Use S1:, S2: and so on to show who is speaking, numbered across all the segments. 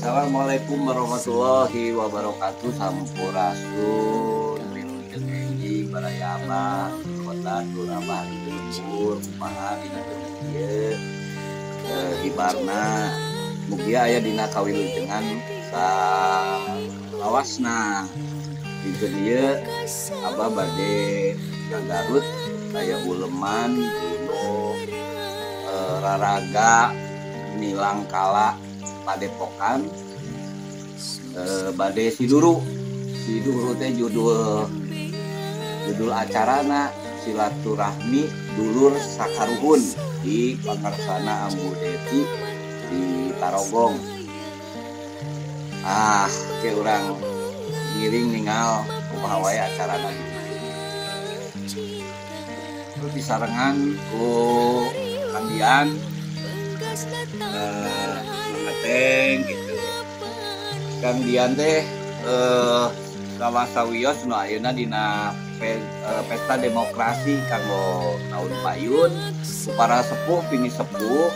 S1: Assalamualaikum warahmatullahi wabarakatuh. Sampurasun, wilujeng enjing baraya abah kota dur abah di lembur kumaha dina ieu hibarna mugia aya dina kawilujengan salawasna. Dinten ieu abah bade ka Garut aya uleman dinu raraga Nilangkala Padepokan bade Siduru. Siduru teh judul acarana silaturahmi dulur sakaruhun di Pangarsana Ambu Deti di Tarogong. Ah, ke urang ngiring ningal kumaha wae acarana gitu. Terus disarengan ku Kang Dian mengeteng gitu. Kang Dian teh sawios nu ayeuna dina pesta demokrasi kanggo tahun payun para sepuh pini sepuh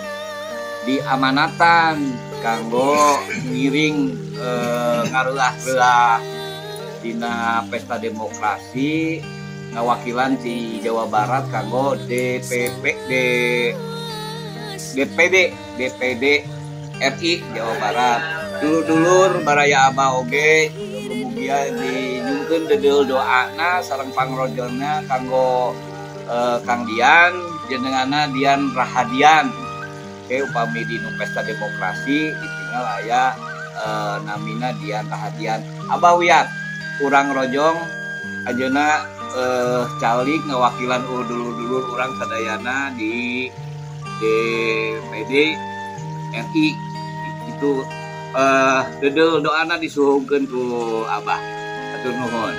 S1: diamanatan kanggo ngiring ngarelah-reulah dina pesta demokrasi ngawakilan di Jawa Barat kanggo DPP DPD DPD RI Jawa Barat. Dulur-dulur baraya abah oge mugia dinyungkeun dedeul doana sareng pangrojolna kanggo Kang Dian jenenganna Dian Rahadian. Oke, upami di pesta demokrasi ditinggal aya namina Dian Rahadian. Abah wiat urang rojong ajeuna calik ngawakilan dulur-dulur urang sadayana di DPD RI itu dedeul doana disuhungkeun ku abah. Hatur nuhun.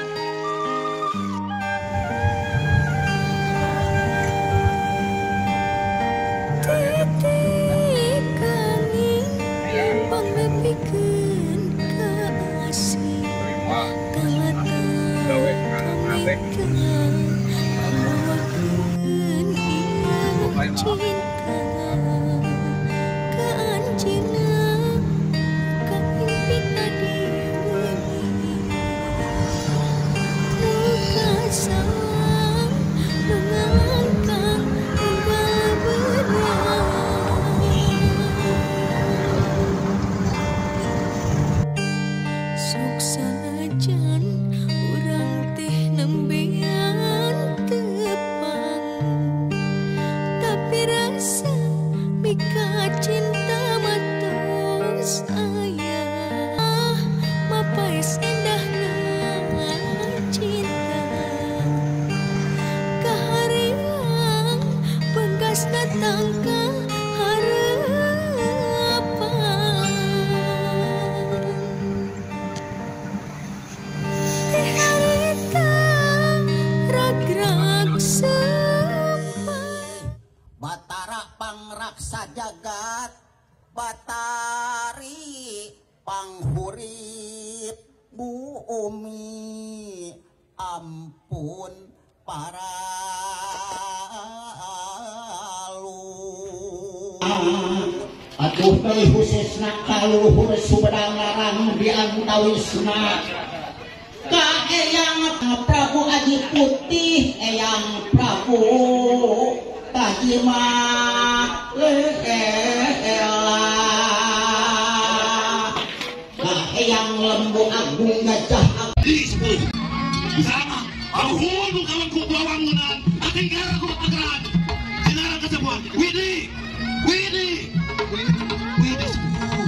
S2: Batara pangraksa jagat, Batari panghurip bumi, ampun para aduh deui khususna kaluhur Sumedang Larang di antawisna ka Eyang Prabu Aji Putih, Eyang Prabu Tajima Lela, ka Eyang Lembu Agung Gajah
S3: Di 10 sama ahudu kawan ku bawangunan aking gara ku pagran sinarang kasabuan Widi Widi Widi sepuh.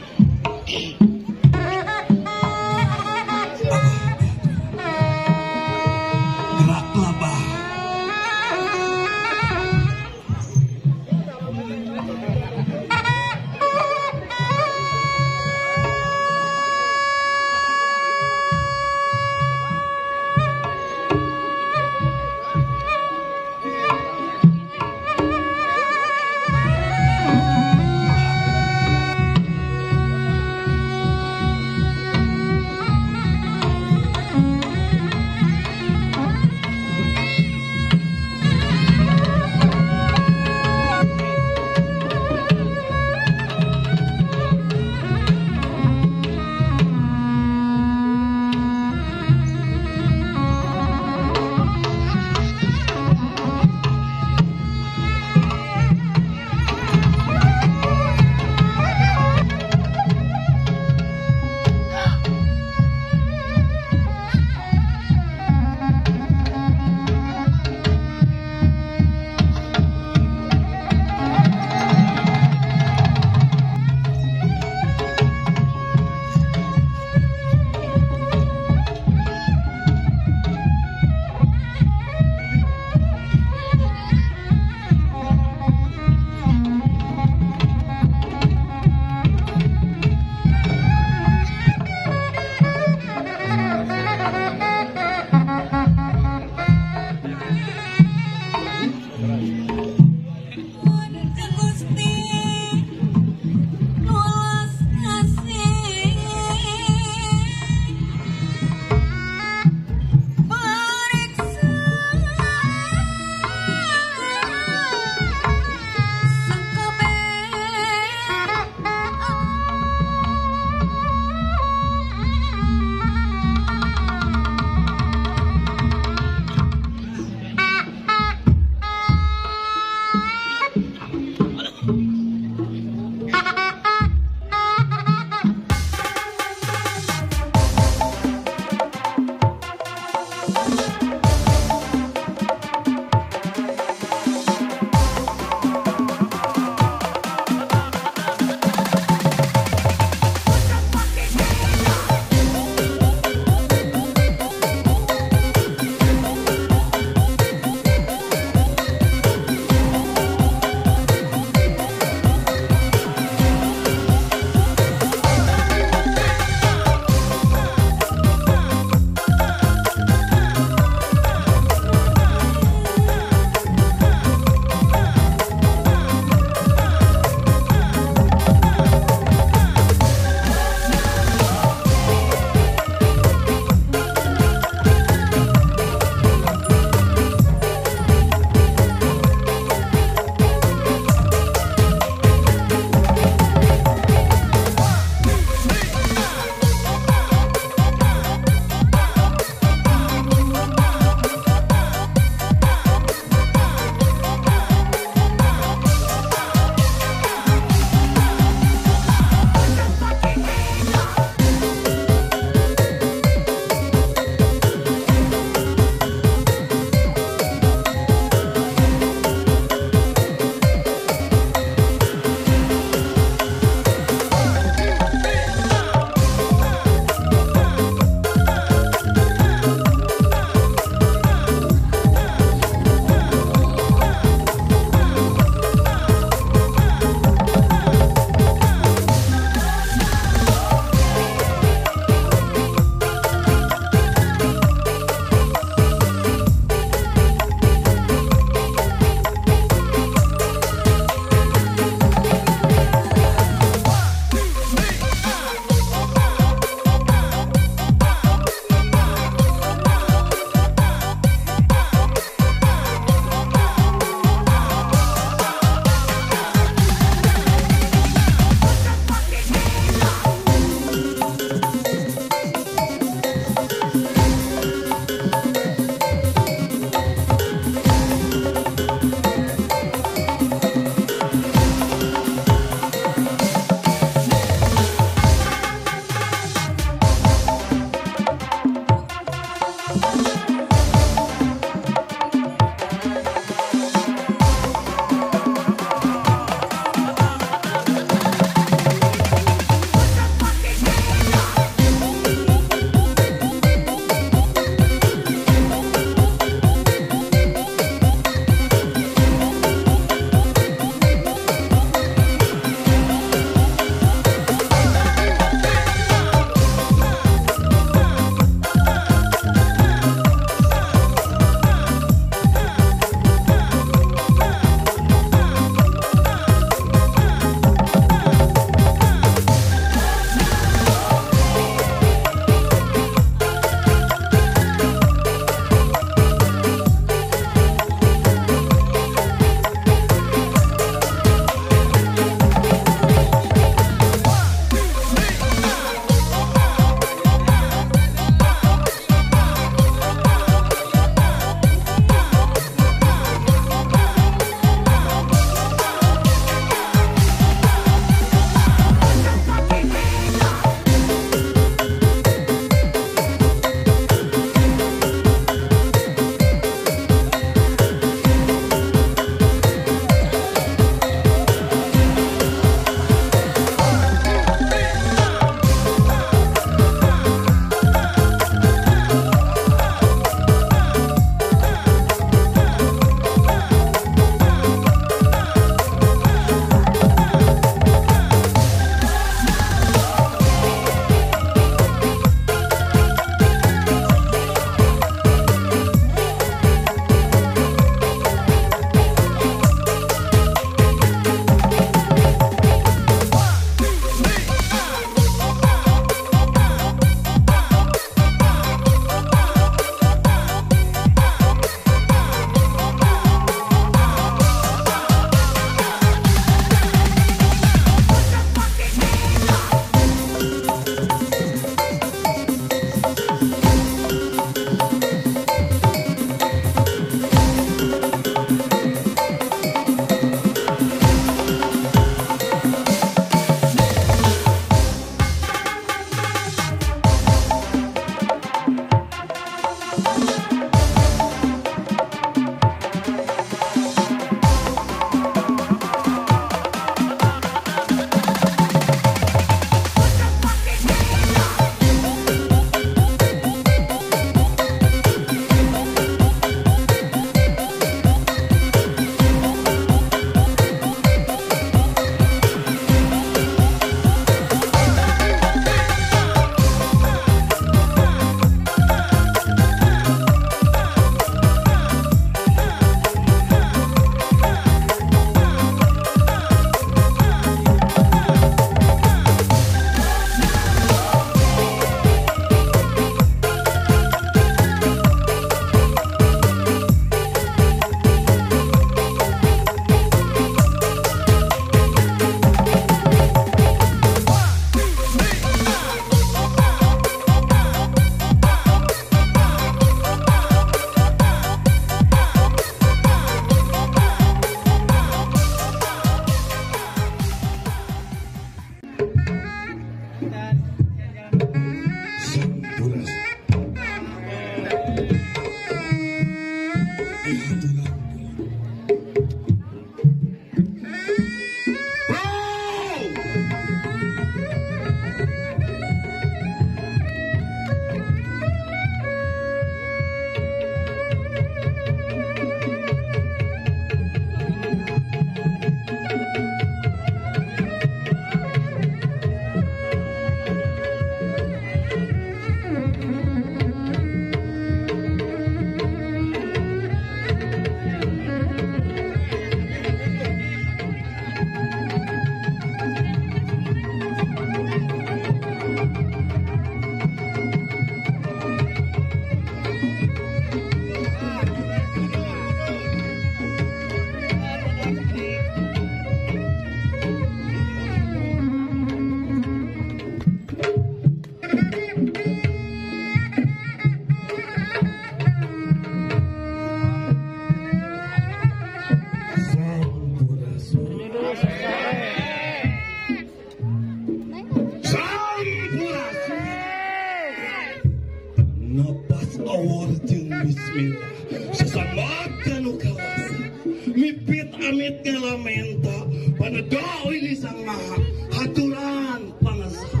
S3: Haturan pangesa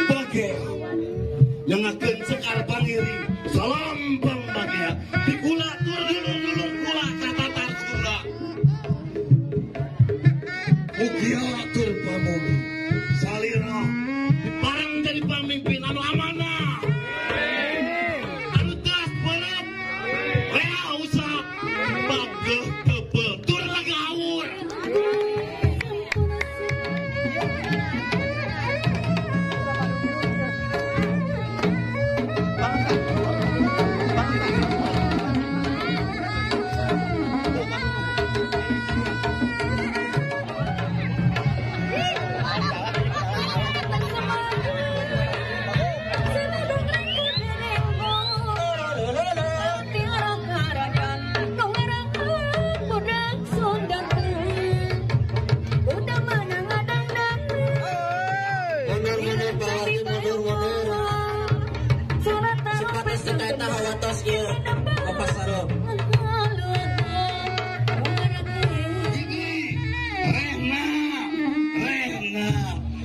S3: Bagea nyengakeun sekar pangiring salam pang Bagea di kula tur dulur-dulur kula katatar Sunda mugia tur pamumi salira dipareng jadi pamimpin anu amanah anu tegas beureum rea usap bageuh tebel tur lagi awur.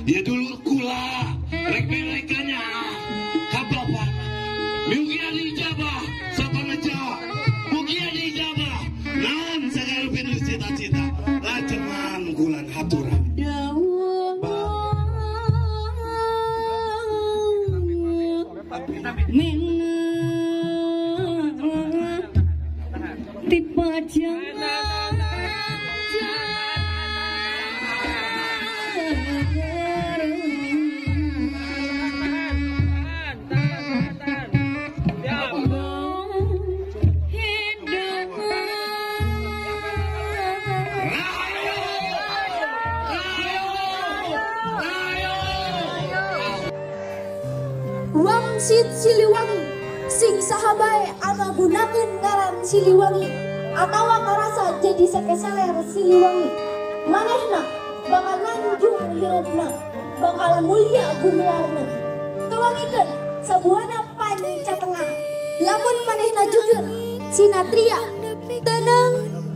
S3: Ya dulur kula rek merekanya ka bapak mugia diijabah sapaneja mugia diijabah naon sagala rupi cita-cita lajengan kulan haturan.
S4: Wangsit Siliwangi sing sahabae anu gunakeun ngaran Siliwangi atawa karasa jadi sakeseler Siliwangi manehna bakal nanjung hirupna bakal mulia gumelarna kawangikeun sabuana panca tengah lamun manehna jujur sinatria tenang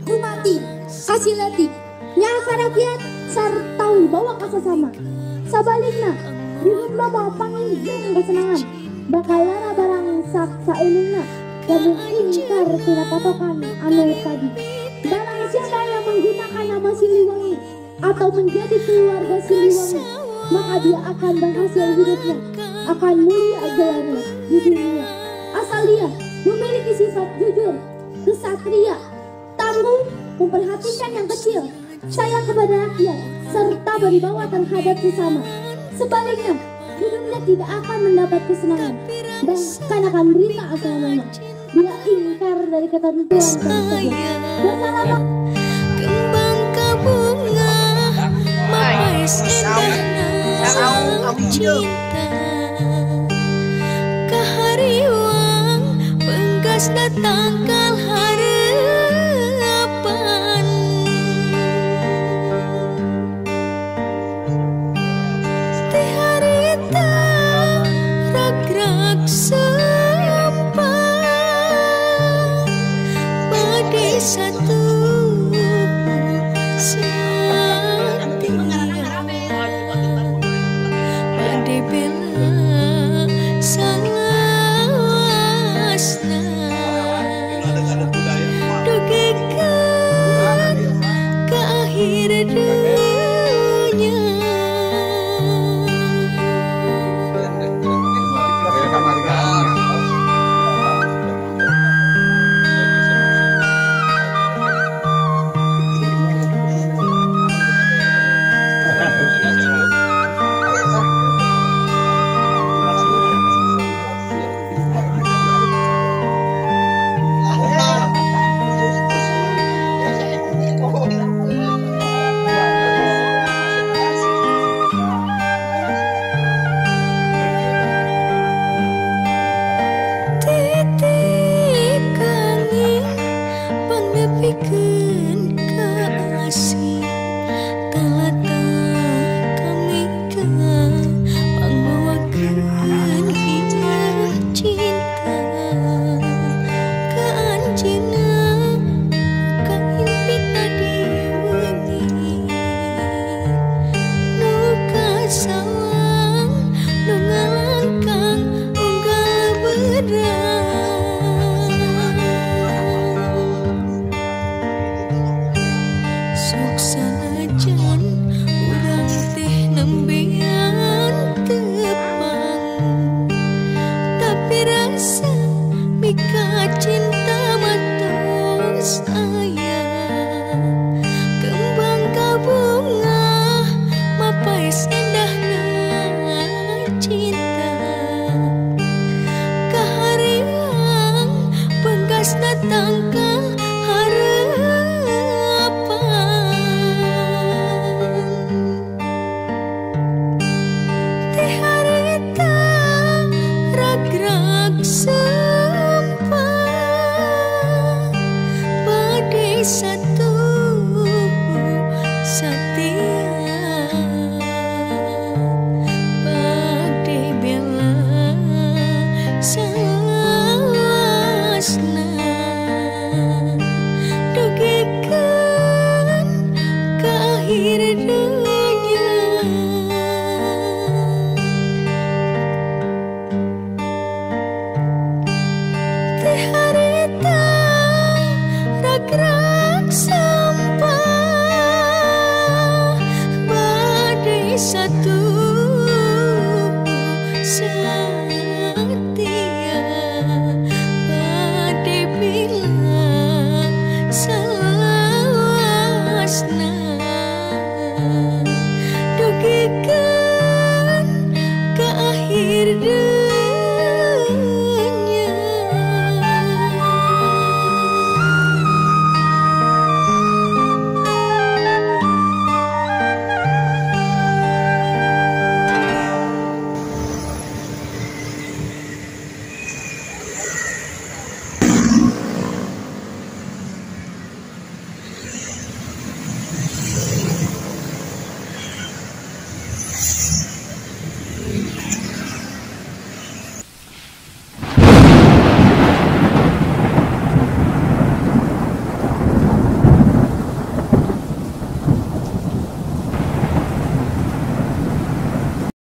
S4: gumati kasilati nyaha rakyat sarta wibawa kasasama sabalikna hirup loba pangin kesenangan bakal lara barang sak saelungna lamun ingkar tina patokan anu tadi. Barang siapa yang menggunakan nama Siliwangi atau menjadi keluarga Siliwangi maka dia akan berhasil hidupnya, akan mulia gelarnya di dunia asal dia memiliki sifat jujur, kesatria, tangguh, memperhatikan yang kecil, sayang kepada rakyat, serta berwibawa terhadap sesama. Sebaliknya, hidupnya tidak akan mendapat kesenangan, bahkan akan derita selamanya bila ingkar dari ketentuan tersebut. Bersama
S5: kembang kabunga mapais indahna cinta kahariwang penggas datang.